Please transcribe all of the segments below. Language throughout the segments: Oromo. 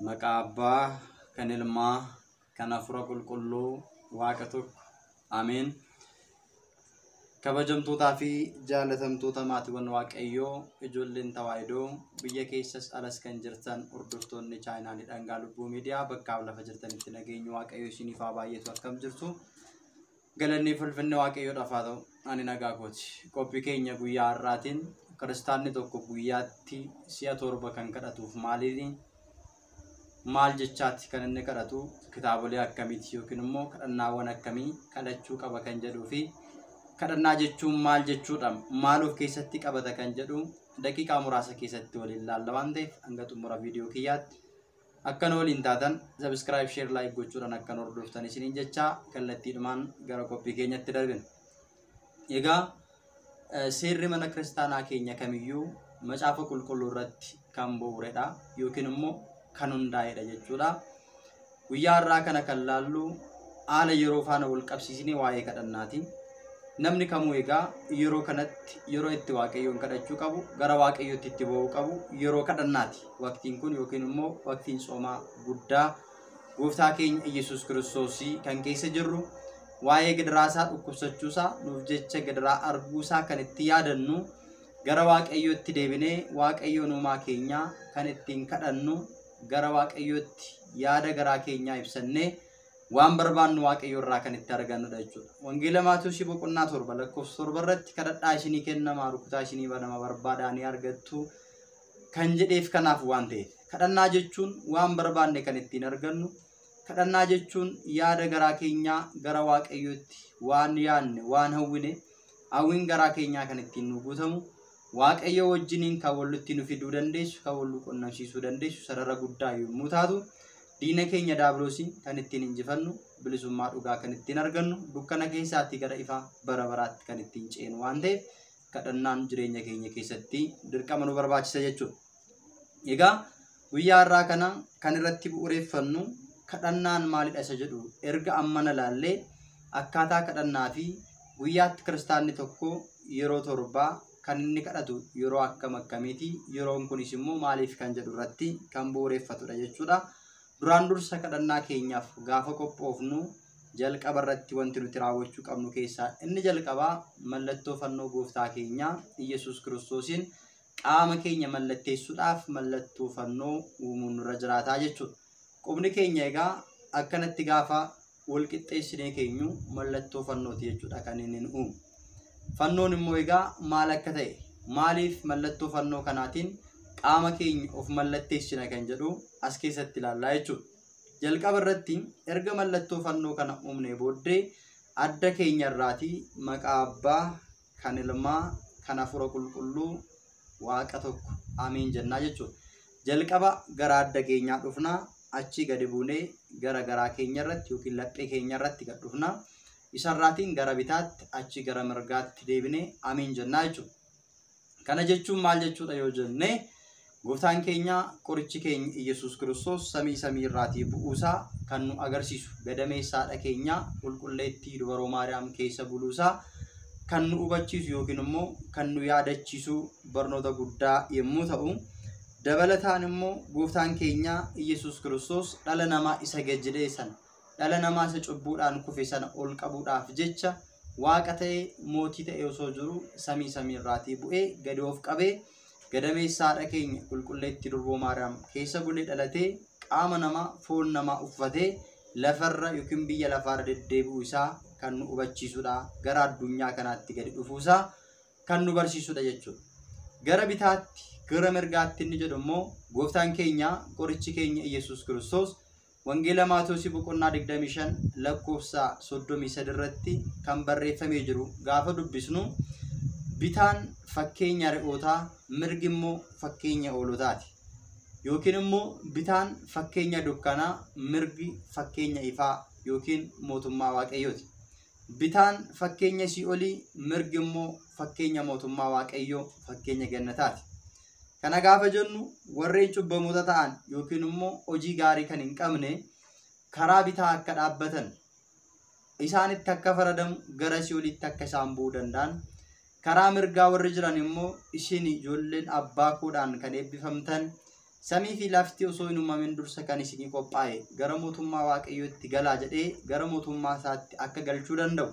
Maqaa Abbaa, kan Ilmaa, kan Hafuura Qulqulluu, Waaqa tokko. Ameen. Kabajamtootaa fi jaalatamtoota maatiiwwan Waaqayyoo, ijoolleen Tawaahidoo, biyya keessas alas kan jirtan hordoftoonni chaayinaalii Dhangaa Lubbuu Miidiyaa bakkaaf lafa jirtanitti nageenyi Waaqayyoo isiniif haa baay'atu. Akkam jirtu? Galanni fi ulfinni Waaqayyoodhaaf haa ta'u. Ani nagaa kooti. Qophii keenya guyyaa har'aatiin kiristaanni tokko guyyaatti si'a 7 kan kadhatuuf maaliini? Maal jechaatti kan inni kadhatu? Kitaabolee akkamiiti yookiin immoo kadhannaawwan akkamii kadhachuu qaba kan jedhuu fi kadhannaa jechuun maal jechuudha? Maal of keessatti qabata kan jedhu daqiiqaa muraasa keessatti waliin ilaalla waan ta'eef hanga xumura viidiyoo kiyyaatti akkana waliin taatan subscribe, share, like gochuudhaan akkan hordoftan isiniin jechaa kallattiidhumaan gara qophii keenyatti darbina. Egaa seerri mana kiristaanaa keenya kamiyyuu macaafa qulqulluu irratti kan bu'uuredha yookiin immoo kan hundaa'edha jechuudha. Guyyaa har'aa kana kan laallu haala yeroo faana wal qabsiisnee waa'ee kadhannaati. Namni kamuu egaa yeroo kanatti yeroo itti Waaqayyoon kadhachuu qabu, gara Waaqayyootti itti ba'uu qabu yeroo kadhannaati. Waqtiin kun yookiin immoo waqtiin soomaa guddaa gooftaa keenya Iyyasuus Kiristoosii kan keessa jirru waa'ee gidiraasaa dhukkubsachuusaa nuuf jecha gidiraa arguusaa kan itti yaadannu gara Waaqayyootti deebinee Waaqayyoon uumaa keenyaa kan ittiin kadhannu gara Waaqayyootti yaada garaa keenyaa ibsannee waan barbaannu Waaqayyo irraa kan itti argannudha jechuudha. Wangeela Maatewosii boqonnaa 7 lakkoofsa 7 irratti kadhadhaa isinii kennamaa, rukutaa isinii banama, barbaadaa ni argattu kan jedheef kanaaf waan ta'eef. Kadhannaa jechuun waan barbaanne kan ittiin argannu, kadhannaa jechuun yaada garaa keenyaa gara Waaqayyootti waan yaadne, waan hawwine, hawwiin garaa keenyaa kan ittiin nu guutamu, Waaqayyo wajjiniin kan walitti nu fiduu dandeessu, kan wal nu qunnamsiisuu dandeessu sarara guddaa yommuu taatu, diina keenya daabiloosiin kan ittiin injifannu, bilisummaa dhugaa kan ittiin argannu, dukkana keessaatii gara ifa bara baraatti kan ittiin ceenu waan ta'eef kadhannaan jireenya keenya keessatti dirqama nu barbaachisa jechuudha. Egaa guyyaa har'aa kana kan irratti bu'uureffannu kadhannaan maalidha isa jedhu erga ammana laallee akkaataa kadhannaa fi guyyaatti kiristaanni tokko yeroo 7 kan inni kadhatu yeroo akkam akkamiiti, yeroon kunis immoo maaliif kan jedhu irratti kan bu'uureffatudha jechuudha. Duraan dursa kadhannaa keenyaaf gaafa qophoofnu jalqaba irratti wanti nuti raawwachuu qabnu keessaa inni jalqabaa mallattoo fannoo gooftaa keenyaa Iyyasuus Kiristoosiin qaama keenya mallatteessuudhaaf mallattoo fannoo uumuun nurra jiraataa jechuudha. Qubni keenya egaa akkanatti gaafa wal qixxeessinee keenyu mallattoo fannooti jechuudha kan inni nu uumu. Fannoon immoo egaa maal akka ta'e, maaliif mallattoo fannoo kanaatiin qaama keenya of mallatteessina kan jedhu as keessatti ilaallaa jechuudha. Jalqaba irratti erga mallattoo fannoo kana uumnee booddee adda keenya irraatii maqaa Abbaa, kan Ilmaa, kan Hafuura Qulqulluu, Waaqa tokko Ameen jennaa jechuudha. Jalqaba gara adda keenyaa dhufnaa, achii gadi buunee gara garaa keenya irratti yookiin laphee keenya irratti gad dhufnaa. Isarraatiin gara bitaatti, achii gara mirgaatti deebinee Ameen jennaa jechuudha. Kana jechuun maal jechuudha yoo jenne, gooftaan keenya qorichi keenya Iyyasuus Kiristoos samii samii irraatii bu'uusaa kan nu agarsiisu, gadameessa haadha keenya qulqulleettii dubaroo Maariyaam keessa buluusaa kan nu hubachiisu yookiin immoo kan nu yaadachiisu barnoota guddaa yommuu ta'u, dabalataan immoo gooftaan keenya Iyyasuus Kiristoos dhala namaa isa gad jedhee sana, dhala namaa isa cubbuudhaan kufe sana ol qabuudhaaf jecha waaqa ta'e mootii ta'e osoo jiru samii samii irraatii bu'ee gadi of qabee gadameessa haadha keenya qulqulleettii durboo Maariyaam keessa bulee dhalatee qaama namaa foon namaa uffatee lafarra yookiin biyya lafaarra deddeebi'uu isaa kan nu hubachiisudha. Gara addunyaa kanaatti gadi dhufuusaa kan nu barsiisudha jechuudha. Gara bitaatti gara mirgaatti inni jedhu immoo gooftaan keenya qorichi keenya Iyyasuus Kiristoos Wangeela Maatewosii boqonnaa 25 lakkoofsa 33 irratti kan barreeffamee jiru gaafa dubbisnu bitaan fakkeenya re'ootaa, mirgi immoo fakkeenya hoolotaati. Yookiin immoo bitaan fakkeenya dukkanaa, mirgi fakkeenya ifaa yookiin mootummaa Waaqayyooti. Bitaan fakkeenya sii'olii, mirgi immoo fakkeenya mootummaa Waaqayyoo, fakkeenya gannataati. Kana gaafa jennu warreen cubbamoota ta'an yookiin immoo hojii gaarii kan hin qabne karaa bitaa akka dhaabbatan, isaanitti akka faradamu, gara sii'oliitti akka isaan bu'uu danda'an, karaa mirgaa warri jiran immoo isin ijoolleen abbaa koodhaan kan eebbifamtan Samii fi lafti osoo hin uumamin dursa kan isinii qophaa'e gara mootummaa Waaqayyootti galaa jedhee gara mootummaa isaatti akka galchuu danda'u.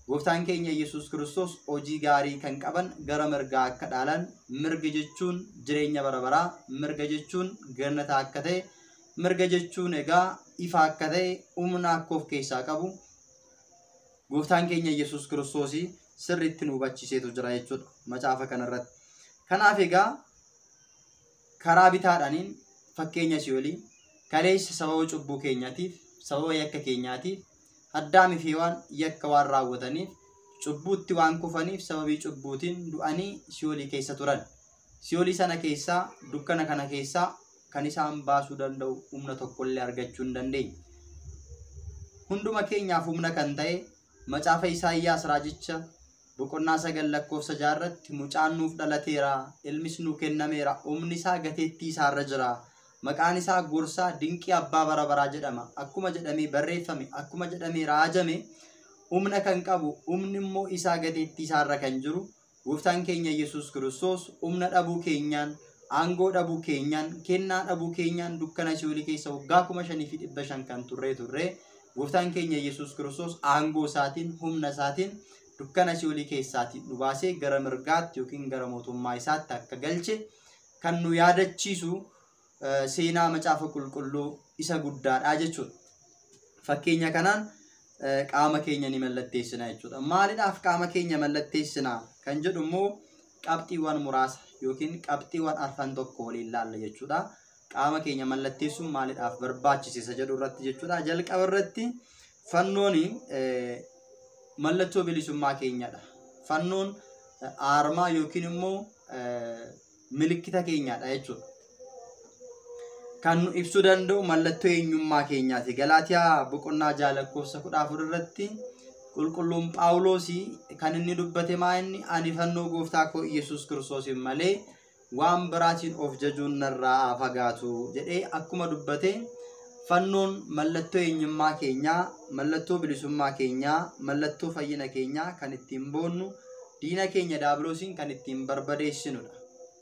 Gooftaan keenya Yesuus Kiristoos hojii gaarii kan qaban gara mirgaa akka dhaalan, mirga jechuun jireenya bara baraa, mirga jechuun gannata akka ta'e, mirga jechuun egaa ifa akka ta'e, humna akka of keessaa qabu Gooftaan keenya Yesuus Kiristoos sirriitti nu hubachiiseetu jira jechuudha macaafa kanarratti. Kanaaf egaa karaa bitaadhaaniin fakkeenya si'oolii kaleessa sababa cubbuu keenyaatiif, sababa yakka keenyaatiif, Addaamii fi Hewaan yakka waan raawwataniif, cubbuutti waan kufaniif sababii cubbuutiin du'anii si'oolii keessa turan. Si'oolii sana keessaa, dukkana kana keessaa kan isaan baasuu danda'u humna tokkollee argachuu hin dandeenye. Hunduma keenyaaf humna kan ta'e macaafa Isaayyaas raajicha boqonnaa 9 lakkoofsa 6 irratti mucaan nuuf dhalateera, ilmis nuu kennameera, humni isaa gateettii isaarra jira. Maqaan isaa gorsaa dinqii abbaa bara baraa jedhama. Akkuma jedhamee barreeffame, akkuma jedhamee raajame, humna kan qabu, humni immoo isaa gateettii isaarra kan jiru Gooftaan keenya Yesuus Kiristoos humna dhabuu keenyaan, aangoo dhabuu keenyaan, kennaa dhabuu keenyaan dukkana si'oolii keessa waggaa 5500 kan turree turre Gooftaan keenya Yesuus Kiristoos aangoo isaatiin, humna isaatiin dukkana si'oolii keessaatiin nu baasee gara mirgaatti yookiin gara mootummaa isaatti akka galche kan nu yaadachiisu seenaa macaafa qulqulluu isa guddaadha jechuudha. Fakkeenya kanaan qaama keenya ni mallatteessina jechuudha. Maalidhaaf qaama keenya mallatteessina kan jedhu immoo qabxiiwwan muraasa yookiin qabxiiwwan arfan tokko waliin laalla jechuudha. Qaama keenya mallatteessuun maalidhaaf barbaachise isa jedhu irratti jechuudha. Jalqaba irratti fannoon mallattoo bilisummaa keenyadha. Fannoon aarmaa yookiin immoo milikkita keenyadha jechuudha. Kan nu ibsuu danda'u mallattoo eenyummaa keenyaati. Galaatiyaa boqonnaa 6 lakkoofsa 14 irratti qulqulluun Phaawulos kan inni dubbate maa inni ani fannoo gooftaa koo Yesuus Kiristoosiin malee waan biraatiin of jajuun narraa haa fagaatu jedhee akkuma dubbate fannoon mallattoo eenyummaa keenyaa, mallattoo bilisummaa keenyaa, mallattoo fayyina keenyaa kan ittiin boonnu, diina keenya daabiloosiin kan ittiin barbadeessinudha.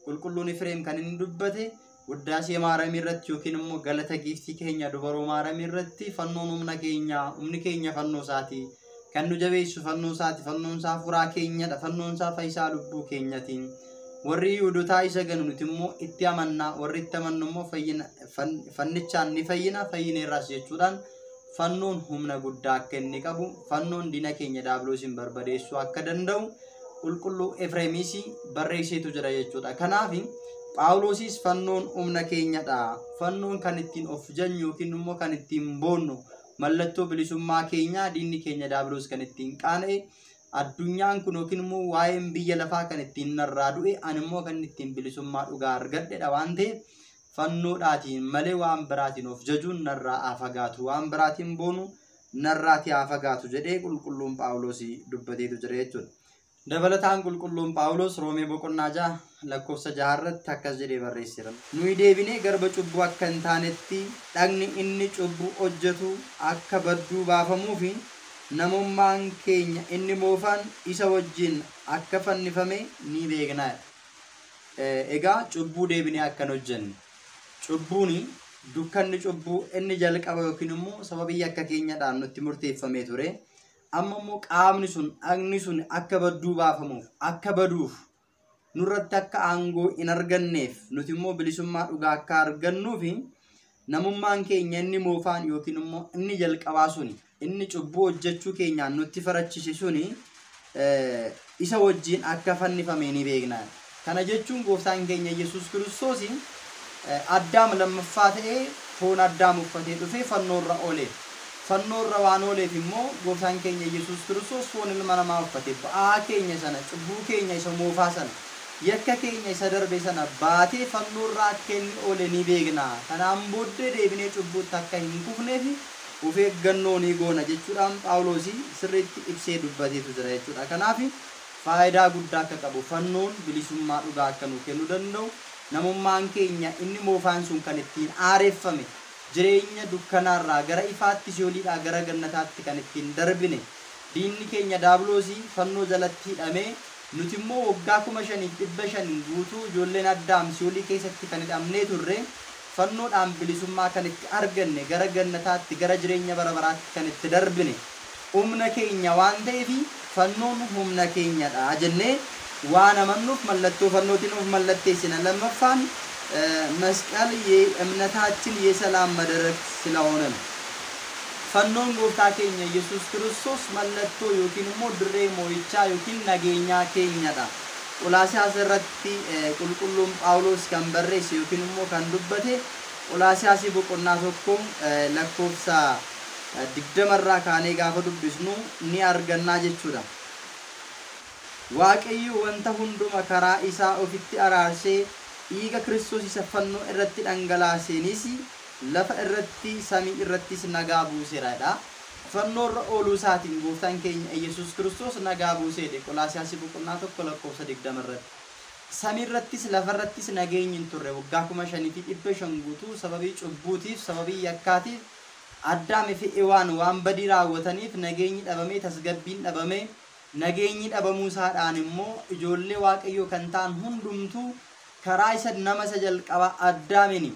Qulqulluun Efreem kan inni dubbate Wuddaasee Maaramii irratti yookiin immoo galata giiftii keenya dubaroo Maaramii irratti fannoon humna keenya, humni keenya fannoo isaati. Kan nu jabeessu fannoo isaati, fannoon isaa furaa keenyadha, fannoon isaa fayyisaa lubbuu keenyati. Warri Yihuudotaa isa ganu nuti immoo itti amannaa, warri itti amannu immoo fayyina fannichaan ni fayyina, fayyineerraas jechuudhaan fannoon humna guddaa akka inni qabu, fannoon diina keenya daabiloosiin barbadeessuu akka danda'u qulqulluu Efreemiis barreesseetu jira jechuudha. Kanaaf Phaawulosis fannoon humna keenyadha. Fannoon kan ittiin of janyu yookiin immoo kan ittiin boonnu mallattoo bilisummaa keenyaa, diinni keenya daabiloos kan ittiin qaana'e, addunyaan kun yookiin immoo waa'een biyya lafaa kan ittiin narraa du'e, ani immoo kan ittiin bilisummaa dhugaa argadhedha waan ta'eef fannoodhaatiin malee waan biraatiin of jajuun narraa haa fagaatu, waan biraatiin boonu narraatii haa fagaatu jedhee qulqulluun Phaawulos dubbateetu jira jechuudha. Dabalataan qulqulluun Phaawulos Roomee boqonnaa 6 lakkoofsa 6 irratti akkas jedhee barreesseera. Nuyi deebinee garba cubbuu akka hin taanetti dhagni inni cubbuu hojjetu akka badduu baafamuu fi namummaan keenya inni moofaan isa wajjin akka fannifame ni beekna. Egaa cubbuu deebinee akka hin hojjenne. Cubbuun dukkanni cubbuu inni jalqaba yookiin immoo sababii yakka keenyadhaan nutti murteeffamee ture. Amma immoo qaamni sun, dhagni sun akka badduu baafamuuf, akka baduuf, nurratti akka aangoo hin arganneef, nuti immoo bilisummaa dhugaa akka argannuuf namummaan keenya inni moofaan yookiin immoo inni jalqabaa suni, inni cubbuu hojjechuu keenyaan nutti farachise suni isa wajjin akka fannifame ni beekna. Kana jechuun gooftaan keenya Yesuus Kiristoos Addaam lammaffaa ta'ee foon Addaam uffatee dhufee fannoorra ooleef. Fannoorra waan ooleef immoo gooftaan keenya Yesuus Kiristoos foon ilma namaa uffate ba'aa keenya sana, cubbuu keenya isa moofaa sana, yakka keenya isa darbe sana baatee fannoorra akka inni oole ni beekna. Kanaan booddee deebinee cubbuutti akka hin kufneef of eeggannoo ni goona jechuudhaan Phaawulos sirriitti ibsee dubbateetu jira jechuudha. Kanaaf faayidaa guddaa akka qabu fannoon bilisummaa dhugaa akka nu kennuu danda'u, namummaan keenya inni moofaan sun kan ittiin aareeffame, jireenya dukkanaarraa gara ifaatti, si'ooliidhaa gara gannataatti kan ittiin darbine, diinni keenya daabiloosii fannoo jalatti hidhamee Nuti immoo waggaa 5500 guutuu ijoolleen Addaam si'oolii keessatti kan hidhamnee turre fannoodhaan bilisummaa kan itti arganne, gara gannataatti, gara jireenya bara baraatti kan itti darbine humna keenya waan ta'eef fannoon humna keenyadha jennee waan amannuuf mallattoo fannootiin of mallatteessina. Lammaffaan መስቀል የእምነታችን የሰላም መድረክ ስለሆነ ነው። Fannoon gooftaa keenya Yesuus Kiristoos mallattoo yookiin immoo dirree moo'ichaa yookiin nageenyaa keenyadha. Qolaasiyaas irratti qulqulluun Phaawulos kan barreesse yookiin immoo kan dubbate Qolaasiyaas boqonnaa 1 lakkoofsa 20 irraa kaanee gaafa dubbisnu ni argannaa jechuudha. Waaqayyo wanta hunduma karaa isaa ofitti araarsee dhiiga Kiristoos isa fannoo irratti dhangalaaseenis lafa irratti samii irrattis nagaa buuseeradha. Fannoo irra ooluu isaatiin gooftaan keenya Yesuus Kiristoos nagaa buuseedha. Qolaasiyaas boqonnaa 1 lakkoofsa 20 irratti. Samii irrattis lafa irrattis nageenyi hin turre waggaa 5500 guutuu sababii cubbuutiif, sababii yakkaatiif, Addaam fi Hewaan waan badii raawwataniif nageenyi dhabamee, tasgabbiin dhabamee, nageenyi dhabamuu isaadhaan immoo ijoollee Waaqayyoo kan ta'an hundumtuu karaa isa nama isa jalqabaa Addaamiin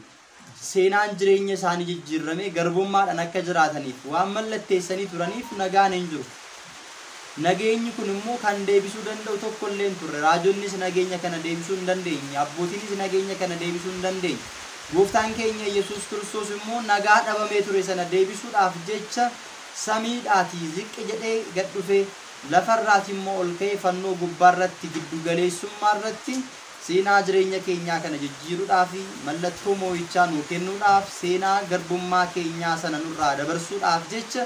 seenaan jireenya isaanii jijjiirramee garbummaadhaan akka jiraataniif waan mallatteessanii turaniif nagaan hin jiru. Nageenyi kun immoo kan deebisuu danda'u tokko illee hin turre. Raajonnis nageenya kana deebisuu hin dandeenye. Abbootiinis nageenya kana deebisuu hin dandeenye. Gooftaan keenya Yesuus Kiristoos immoo nagaa dhabamee ture sana deebisuudhaaf jecha samiidhaatii ziqqi jedhee gad dhufee lafarraati immoo ol ka'ee fannoo gubbaarratti giddu galeessummaa irratti seenaa jireenya keenyaa kana jijjiiruudhaaf, mallattoo moo'ichaa nuu kennuudhaaf, seenaa garbummaa keenyaa sana nurraa dabarsuudhaaf jecha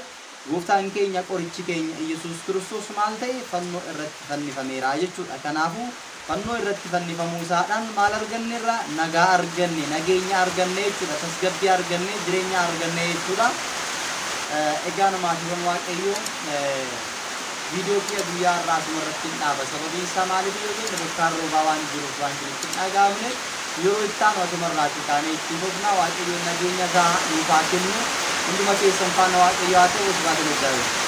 gooftaan keenya qorichi keenya Yesuus Kiristoos maal ta'e fannoo irratti fannifameera jechuudha. Kanaafuu fannoo irratti fannifamuu isaadhaan maal arganneerra? Nagaa arganne, nageenya arganne jechuudha. Tasgabbii arganne, jireenya arganne jechuudha. Egaa maatiiwwan Waaqayyoo, viidiyoo kiyya guyyaa har'aa asuma irratti hin dhaaba. Sababiin isaa maaliif yoo jenne bokkaan roobaa waan jiruuf waan jirutti hin dhaga'amne, yeroo itti aanu asuma irraati kaanee ittiin fufna. Waaqayyoon nageenya gahaa nuuf haa kennu. Hunduma keessan faana Waaqayyo haa ta'u. Sibaatiin hojjaa.